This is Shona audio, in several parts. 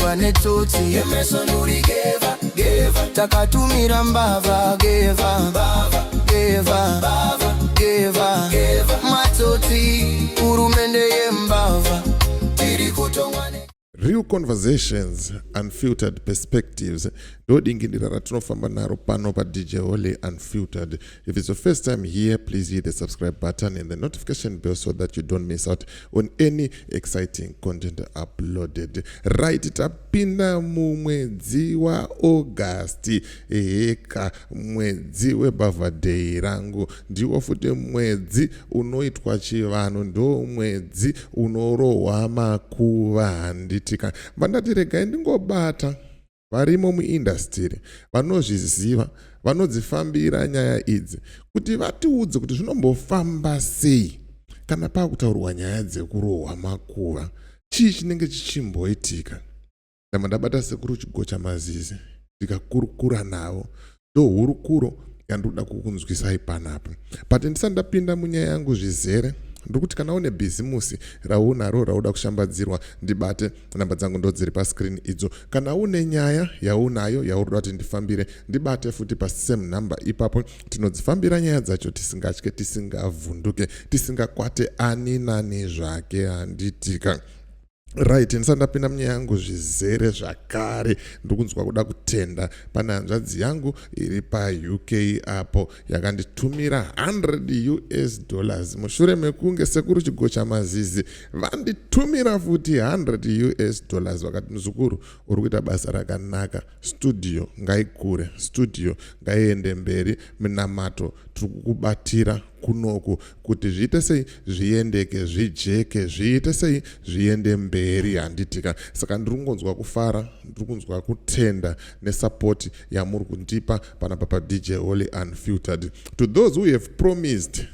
kutongwa netsotsi. Takatumira mbavha, geva geva geva, matsotsi, hurumende yembavha, tiri kutongwa ne Real conversations, unfiltered perspectives, ndo dingindira ratinofamba naro pano paDJ Holy Unfiltered. If it's your first time here, please hit the subscribe button and the notification bell so that you don't miss out on any exciting content uploaded. Right, tapinda mumwedzi waAugust. Eheka, mwedzi webirthday rangu, ndiwo futi mwedzi unoitwa chivanhu, ndo mwedzi unorohwa makuva, handitika? Vandati regai ndingobata varimo muindustry, vanozviziva, vanodzifambira nyaya idzi, kuti vatiudze kuti zvinombofamba sei kana paakutaurwa nyaya dzekurohwa makuva. Chii chinenge chichimboitika? Ndamba ndabata Sekuru Chigocha Mazizi, ndikakurukura navo. Ndo hurukuro yandinoda kukunzwisai panapa. But ndisati ndapinda munyaya yangu zvizere, ndiri kuti kana une bhizimusi raunaro rauda kushambadzirwa, ndibate. Namba dzangu ndo dziri pascreen idzo. Kana une nyaya yaunayo yauri kuda kuti ndifambire, ndibate futi pasame number ipapo. Tinodzifambira nyaya dzacho tisingatye, tisingavhunduke, tisingakwate ani nani zvake, handitika? Right, ndisati ndapinda munyaya yangu zvizere zvakare, ndiri kunzwa kuda kutenda. Pane hanzvadzi yangu iri paUK apo yakanditumira 100 US dollars mushure mekunge Sekuru Chigocha Mazizi vanditumira futi 100 US dollars. Vakati, "Muzukuru, uri kuita basa rakanaka. Studio ngaikure, studio ngaiende mberi. Minamato tiri kukubatira kunoku kuti zviite sei, zviendeke, zvijeke, zviite sei, zviende mberi," handitika? Saka ndiri kungonzwa kufara, ndiri kunzwa kutenda nesupport yamuri kundipa panapa paDJ Holy Unfiltered. To those who have promised,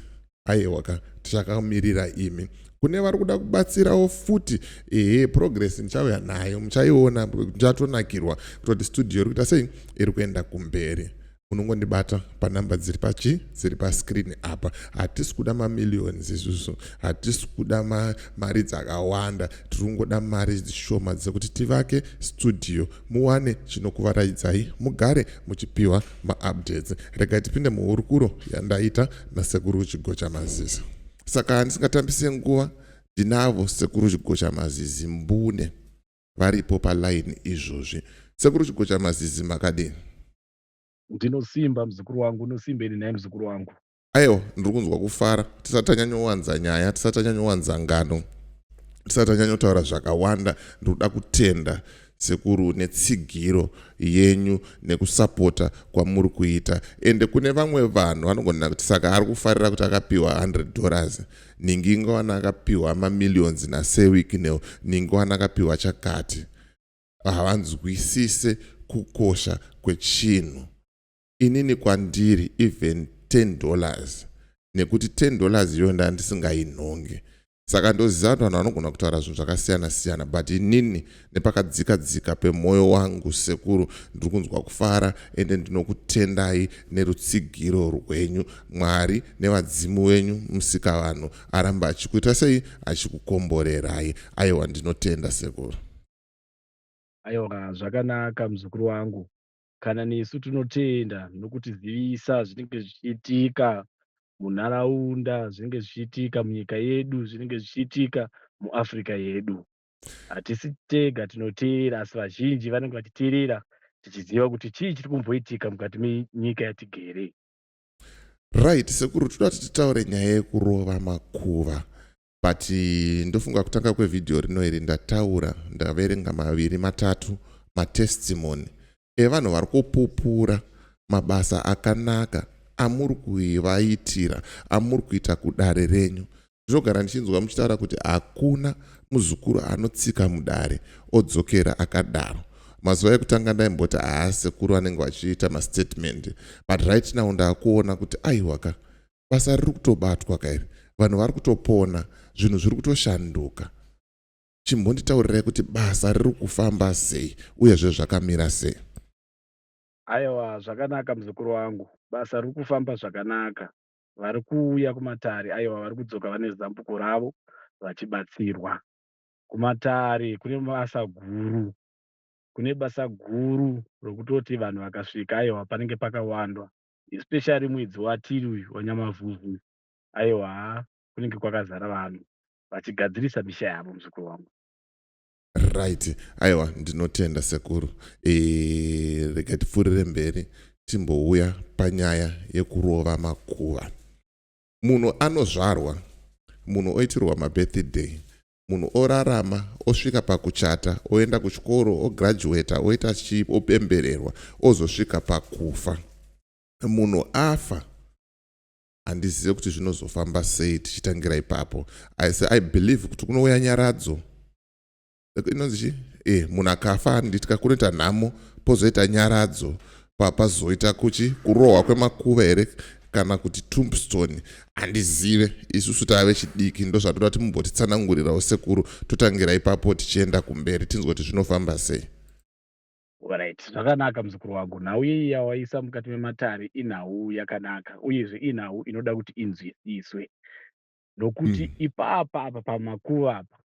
aiwaka, tichakamirira imi. Kune vari kuda kubatsirawo futi, ehe, progress ndichauya nayo, muchaiona, muchatonakirwa kutoti studio iri kuita sei, iri kuenda kumberi. Unongondibata panhamba dziri pachi dziri pascreen apa. Hatisi kuda mamillions isusu, hatisi kuda mari dzakawanda, tiri kungoda mari shoma dzekuti tivake studio, muwane chinokuvaraidzai, mugare muchipiwa maupdates. Regai tipinde muhurukuro yandaita naSekuru Chigocha Mazizi. Saka ndisingatambise nguva, ndinavo Sekuru Chigocha Mazizi mbune, varipo palaini izvozvi. Sekuru Chigocha Mazizi, makadini? Ndinosimba, muzukuru wangu. Unosimbeni naye, muzukuru wangu? Aiwa, ndiri kunzwa kufara. Tisati tanyanyowanza nyaya, tisati tanyanyowanza ngano, tisati tanyanyotaura zvakawanda, ndiri kuda kutenda, Sekuru, netsigiro yenyu nekusapota kwamuri kuita. Ende kune vamwe vanhu vanogona kuti, "Saka ari kufarira kuti akapiwa $100, ningi ingawana akapiwa mamillions naSir Wicknell, ningi wana akapiwa chakati." Havanzwisise kukosha kwechinhu. Inini kwandiri even $10, nekuti $10 iyo ndandisingainhonge. Saka ndoziva kuti vanhu vanogona kutaura zvinhu zvakasiyana siyana, but inini nepakadzika dzika pemwoyo wangu, Sekuru, ndiri kunzwa kufara, ende ndinokutendai nerutsigiro rwenyu. Mwari nevadzimu wenyu, musikavanhu, aramba achikuita sei, achikukomborerai. Aiwa, ndinotenda, Sekuru. Aiwa, zvakanaka, muzukuru wangu. Kana nesu tinotenda nokutizivisa zvinenge zvichiitika munharaunda, zvinenge zvichiitika munyika yedu, zvinenge zvichiitika muAfrica yedu. Hatisi tega tinoteera, asi vazhinji vanenge vachiteerera, tichiziva kuti chii chiri kumboitika mukati menyika yatigere. Right, Sekuru, toda kuti titaure nyaya yekurova makuva, but ndofunga kutanga kwevhidhiyo rino iri ndataura, ndaverenga maviri matatu matestimony evanhu vari kupupura mabasa akanaka amuri kuvaitira, amuri kuita kudare renyu. Ndinogara ndichinzwa muchitaura kuti hakuna muzukuru anotsika mudare odzokera akadaro. Mazuva ekutanga ndaimboti, "Haa, Sekuru vanenge vachiita mastatement," but right now ndaakuona kuti aiwaka, basa riri kutobatwa kairi, vanhu vari kutopona, zvinhu zviri kutoshanduka. Chimbonditaurirai kuti basa riri kufamba sei, uyezve zvakamira sei? Aiwa, zvakanaka, muzukuru wangu. Basa riri kufamba zvakanaka. Vari kuuya kumatare, aiwa, vari kudzoka vane zambuko ravo vachibatsirwa. Kumatare kune basa guru. Kune basa guru rokutoti vanhu vakasvika aiwa panenge pakawandwa especially mwedzi watiri uyu wanyamavhuvhu uyu aiwa haa kunenge kwakazara vanhu vachigadzirisa misha yavo muzukuru wangu. Right, aiwa ndinotenda sekuru. E, rega tipfuurire mberi timbouya panyaya yekurova makuva. Munhu anozvarwa, munhu oitirwa mabirthday, munhu orarama osvika pakuchata, oenda kuchikoro, ograduata, oita chii, opembererwa, ozosvika pakufa. Munhu afa handizive kuti zvinozofamba sei tichitangira ipapo. Asi I believe kuti kunouya nyaradzo inonzi chi e munhu akafa handitya kunoita nhamo pozoita nyaradzo pazoita kuchi kurohwa kwemakuva here kana kuti tombstone handizive isusu tava vechidiki ndozvatoda kuti mumbotitsanangurirawo sekuru totangira ipapo tichienda kumberi tinzwe kuti zvinofamba sei. Right, zvakanaka muzukuru wangu. Nhau iyi yawaisa mukati mematare inhau yakanaka uyezve inhau inoda kuti inzwisiswe nokuti ipapa apa pamakuva apa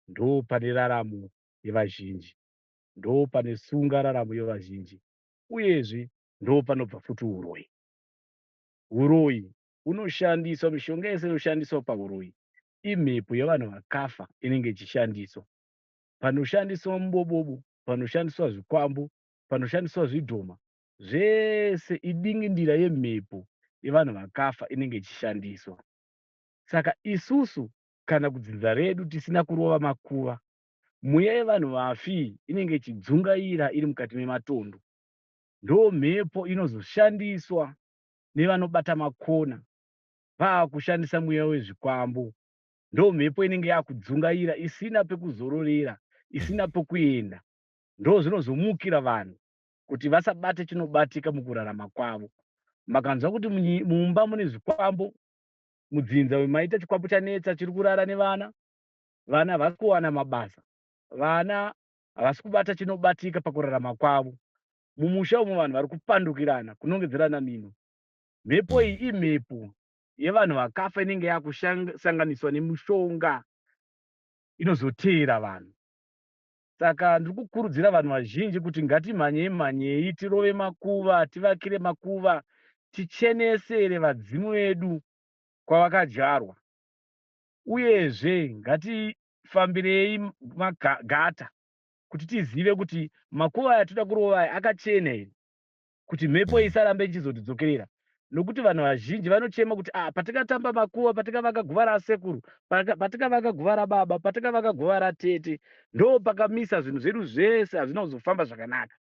ndo pane raramo yevazhinji, ndo pane sunga raramo yevazhinji uyezve ndo panobva futi uroyi. Huroyi hunoshandiswa, mishonga yese inoshandiswa pahuroyi imhepo yevanhu vakafa inenge ichishandiswa. Panoshandiswa mubobobo, panoshandiswa zvikwambo, panoshandiswa zvidhoma, zvese idingindira yemhepo yevanhu vakafa inenge ichishandiswa. Saka isusu kana kudzinza redu tisina kurova makuva, mweya yevanhu vafi inenge ichidzungaira iri mukati mematondo. Ndomhepo inozoshandiswa nevanobata makona vaakushandisa mweya wezvikwambo. Ndomhepo inenge yakudzungaira isina pekuzororera, isina pekuenda. Ndozvinozomukira vanhu kuti vasabate chinobatika mukurarama kwavo. Makanzwa kuti mumba mune zvikwambo, mudzinza maita chikwambo chanetsa chiri kurara nevana, vana havasi kuwana mabasa, vana havasi kubata chinobatika pakurarama kwavo. Mumusha umu vanhu vari kupandukirana, kunongedzerana mino. Mhepo iyi imhepo yevanhu vakafa inenge yakusanganiswa nemushonga inozoteera vanhu. Saka ndiri kukurudzira vanhu vazhinji kuti ngatimhanyei mhanyei tirove makuva, tivakire makuva, tichenesere vadzimu vedu kwavakadyarwa. Uyezve ngatifambirei magata kuti tizive kuti makuva aya toda kurova aya akachena here kuti mhepo iyi isarambe ichizotidzokerera nokuti vanhu vazhinji vanochema kuti ah, patikatamba makuva patikavaka guva rasekuru patikavaka guva rababa patikavaka guva ratete ndo pakamisa zvinhu zvedu zvese hazvina kuzofamba zvakanaka.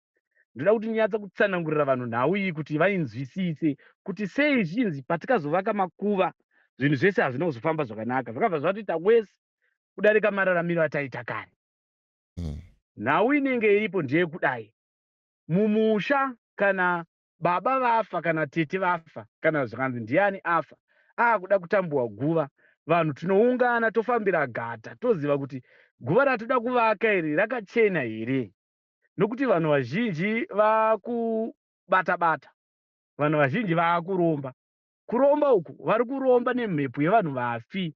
Ndoda kuti ndinyatsa kutsanangurira vanhu nhau iyi kuti vainzwisise kuti sei zvichinzi patikazovaka makuva zvinhu zvese hazvina kuzofamba zvakanaka zvakabva zvatoita wese kudarika mararamiro ataiita kare. Nhau inenge iripo ndeyekudai mumusha kana baba vafa kana tete vafa kana zvakanzi ndiani afa akuda kutambuwa guva vanhu tinoungana tofambira gata toziva kuti guva ratoda kuvaka iri rakachena here nokuti vanhu vazhinji vakubata bata vanhu vazhinji vakuromba kuromba uku vari kuromba nemhepo yevanhu vafi.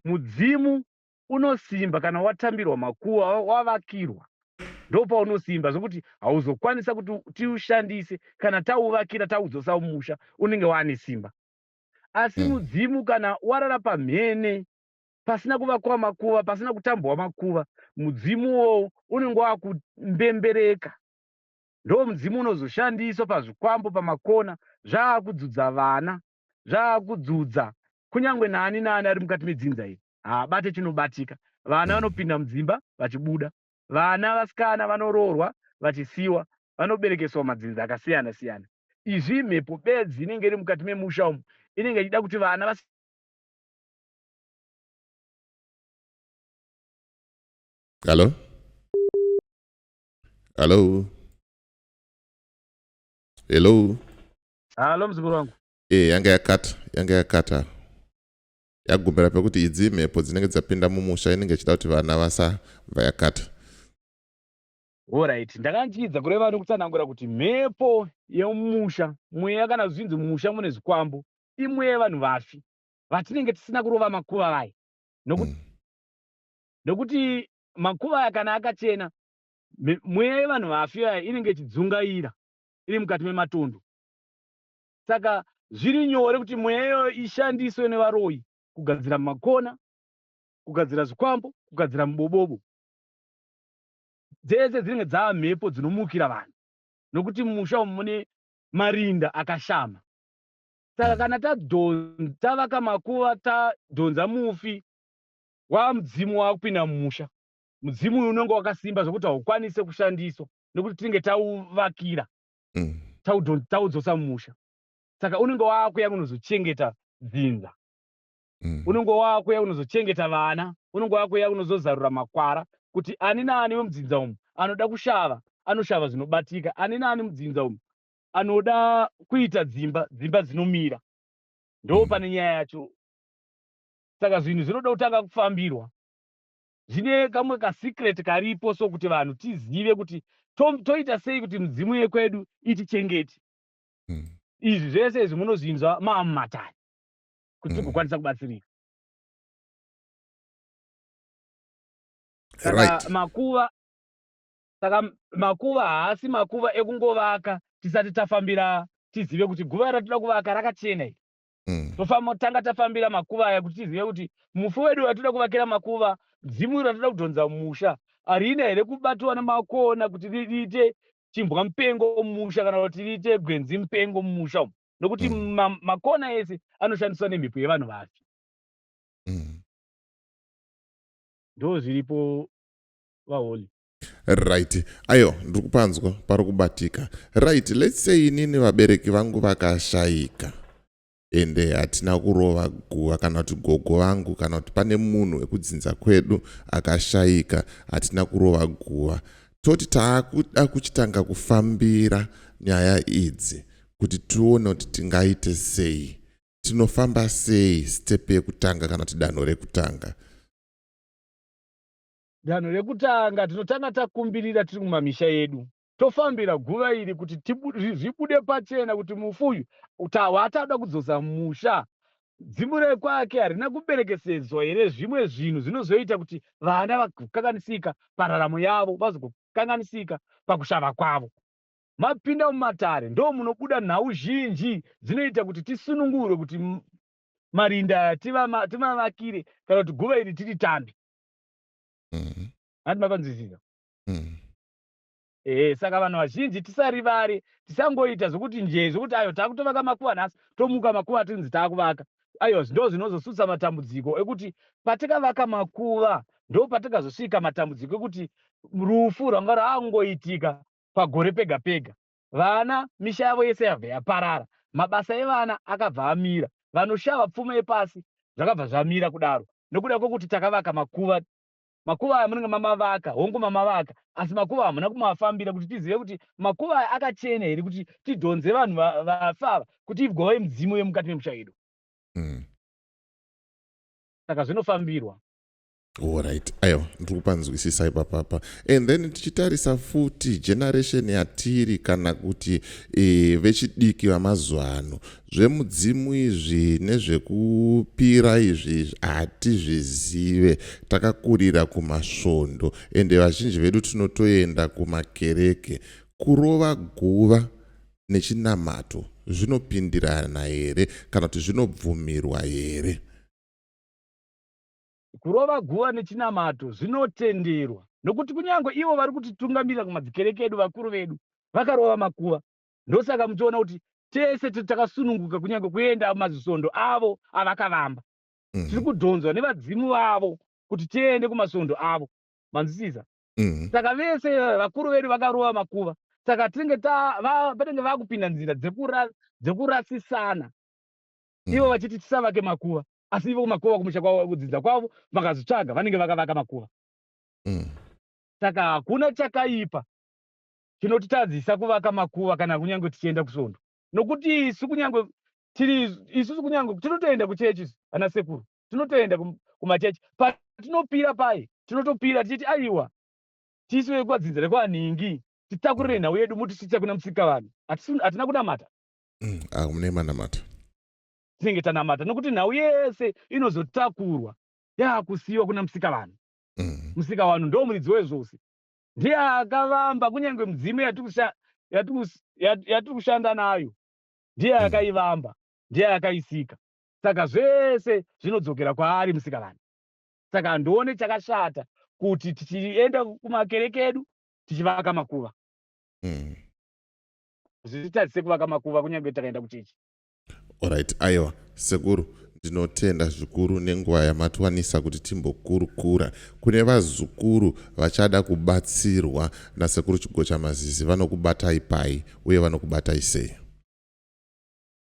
Mudzimu unosimba kana watambirwa makuva wavakirwa ndopaunosimba zvekuti hauzokwanisa kuti tiushandise kana tauvakira taudzosa mumusha unenge waane simba asi mudzimu kana warara pamhene pasina kuvakwa makuva pasina kutambwa makuva mudzimu uwowo unenge wakumbembereka ndo mudzimu unozoshandiswa pazvikwambo pamakona zvaakudzudza vana zvaakudzudza kunyange naani naani ari mukati medzinza iri haabate chinobatika vana vanopinda mudzimba vachibuda vana vasikana vanoroorwa vachisiwa vanoberekeswa madzinza akasiyana siyana izvi imhepo bedzi inenge iri mukati memusha umu inenge ichida kuti vana vas Hello? Hello? Hello? Halo muzukuru wangu. E, yanga yakata, yanga yakata. Yagumira pekuti idzi mhepo dzinenge dzapinda mumusha inenge ichida kuti vana vasabva yakata. Alright, ndakandichiidza kureva nokutsanangura kuti mhepo yemumusha, mweya kana zvinzi mumusha mune zvikwambo, imweya yevanhu vafi vatinenge tisina kurova makuva vaye. Nokuti makuva aya kana akachena, Mweya yevanhu vafi aya inenge ichidzungaira iri mukati mematondo. Saka zviri nyore kuti mweya iyoyo ishandiswe nevaroyi kugadzira makona, kugadzira zvikwambo, kugadzira mubobobo. Dzese dzinenge dzava mhepo dzinomukira vanhu nokuti mumusha umu mune marinda akashama. Saka kana tavaka makuva tadhonza mufi wamudzimu waakupinda mumusha, mudzimu uyu unenge wakasimba zvekuti haukwanise kushandiswa nekuti tinenge tauvakira taudzosa mumusha. Saka unenge waakuya kunozochengeta dzinza. Unenge waakuya kunozochengeta vana, unenge waakuya kunozozarura makwara kuti ani naani wemudzinza umu anoda kushava anoshava zvinobatika, ani naani mudzinza umu anoda kuita dzimba, dzimba dzinomira. Ndo pane nyaya yacho. Saka zvinhu zvinoda kutanga kufambirwa. Zvine kamwe kasecret karipo so kuti vanhu tizive kuti toita sei kuti midzimu yekwedu itichengete. Izvi zvese izvi munozvinzwa maamumatare kuti tigokwanisa kubatsirika. Saka makuva, saka makuva haasi makuva ekungovaka tisati tafambira tizive kuti guva ratinoda kuvaka rakachena iri. Tofamba tanga tafambira makuva aya kuti tizive kuti mufi wedu watinoda kuvakira makuva, dzimu iro ratinoda kudhonza mumusha harina here kubatwa nemakona kuti riite chimbwa mupengo mumusha kana kuti riite gwenzi mupengo mumusha umu, nokuti makona ese anoshandiswa nemhepo yevanhu vafi. Ndo zviripo vaHoli. Right, ayo ndiri kupanzwa pari kubatika. Right, let's say inini vabereki vangu vakashayika ende hatina kurova guva, kana kuti gogo vangu, kana kuti pane munhu wekudzinza kwedu akashayika, hatina kurova guva. Toti taakuda kuchitanga kufambira nyaya idzi kuti tione kuti tingaite sei, tinofamba sei, step yekutanga kana kuti danho rekutanga? Danho rekutanga, tinotanga takumbirira tiri kumamisha edu, tofambira guva iri kuti zvibude pachena kuti mufi uyu watada kudzosa musha, dzimu rekwake harina kuberekesedzwa here zvimwe zvinhu zvinozoita kuti vana vakanganisika pararamo yavo, vazokanganisika pakushava kwavo. Mapinda mumatare ndo munobuda nhau zhinji dzinoita kuti tisunungurwe kuti marinda aya timavakire kana kuti guva iri tiritambe. Handi mapanzwisisa? Ehe, saka vanhu vazhinji tisarivare, tisangoita zvokuti njee, zvokuti ayo takutovaka makuva nhasi, tomuka makuva tinzi taakuvaka. Aiwa, ndo zvinozosutsa matambudziko ekuti patikavaka makuva ndo patikazosvika matambudziko ekuti rufu rwanga rwaangoitika pagore pega pega. Vana misha yavo yese yabva yaparara, mabasa evana akabva amira, vanoshava pfuma yepasi zvakabva zvamira kudaro nokuda kwokuti takavaka makuva. Makuva aya munenge mamavaka, hongu mamavaka, asi makuva hamuna kumafambira kuti tizive kuti makuva aya akachena here kuti tidhonze vanhu vafa ava kuti igove midzimu yemukati memusha yedu. Saka zvinofambirwa. Alright, aiwa ndiri kupanzwisisa ipapapa. And then tichitarisa futi generation yatiri, kana kuti vechidiki vamazuva ano, zvemudzimu izvi nezvekupira izvi hatizvizive. Takakurira kumasvondo ende vazhinji vedu tinotoenda kumakereke. Kurova guva nechinamato zvinopindirana here kana kuti zvinobvumirwa here? Kurova guva nechinamato zvinotenderwa nokuti kunyange ivo vari kutitungamirira kumadzikereke edu, vakuru vedu vakarova makuva. Ndosaka muchiona kuti tese takasununguka kunyange kuenda kumazisondo avo avakavamba. Tiri kudhonzwa nevadzimu vavo kuti tiende kumasondo avo. Manzwisisa? Saka vese vakuru vedu vakarova makuva. Saka tinenge vanenge vakupinda nzira dzekurasisana. Ivo vachiti tisavake makuva, asi ivo makuva kumusha kwavo, kudzinza kwavo vakazvitsvaga vanenge vakavaka makuva. Saka hakuna chakaipa chinotitadzisa kuvaka makuva kana kunyange tichienda kusvondo, nokuti isu kunyange tiri isusu kunyange tinotoenda kuchechi, ana sekuru tinotoenda kumachechi, patinopira pai tinotopira tichiti aiwa, tisu vekwadzinza rekwanhingi, titakurire nhau yedu mutisvitse kuna musika vanhu. Hatina kunamata. Mune manamata. Tinenge tanamata nokuti nhau yese inozotakurwa yaakusiyiwa kuna musika vanhu. Musika vanhu ndo muridzi wezvose. Ndiye akavamba kunyange mudzimu yatiri kushanda nayo, ndiye akaivamba, ndiye akaisika. Saka zvese zvinodzokera kwaari Musikavanhu. Saka handione chakashata kuti tichienda kumakereke edu tichivaka makuva. Zvitadzise kuvaka makuva kunyange takaenda kuchechi. Alright, aiwa sekuru, ndinotenda zvikuru nenguva yamatiwanisa kuti timbokurukura. Kune vazukuru vachada kubatsirwa nasekuru Chigocha Mazizi, vanokubatai pai uye vanokubatai sei?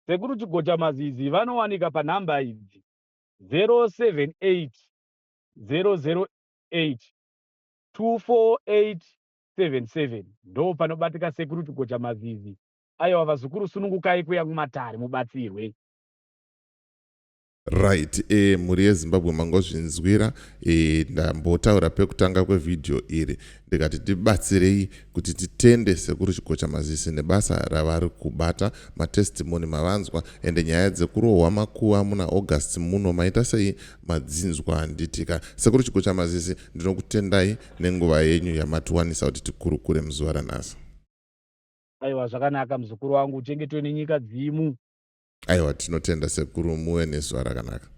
Sekuru Chigocha Mazizi vanowanika panhamba idzi: 078 008 24877. Ndo panobatika sekuru Chigocha Mazizi. Aiwa vazukuru, sunungukai kuya kumatare mubatsirwe. Right, mhuri yeZimbabwe, mangozvinzwira. Ndambotaura pekutanga kwevhidhiyo iri ndikati tibatsirei kuti titende sekuru Chigocha Mazizi nebasa ravari kubata. Matestimony mavanzwa, ende nyaya dzekurohwa makuva muna August muno maita sei, madzinzwa, handitika? Sekuru Chigocha Mazizi, ndinokutendai nenguva yenyu yamatiwanisa kuti tikurukure muzuva ranhasi. Aiwa, zvakanaka muzukuru wangu, uchengetwe nenyika dzimu. Aiwa, tinotenda sekuru, muve nezuva rakanaka.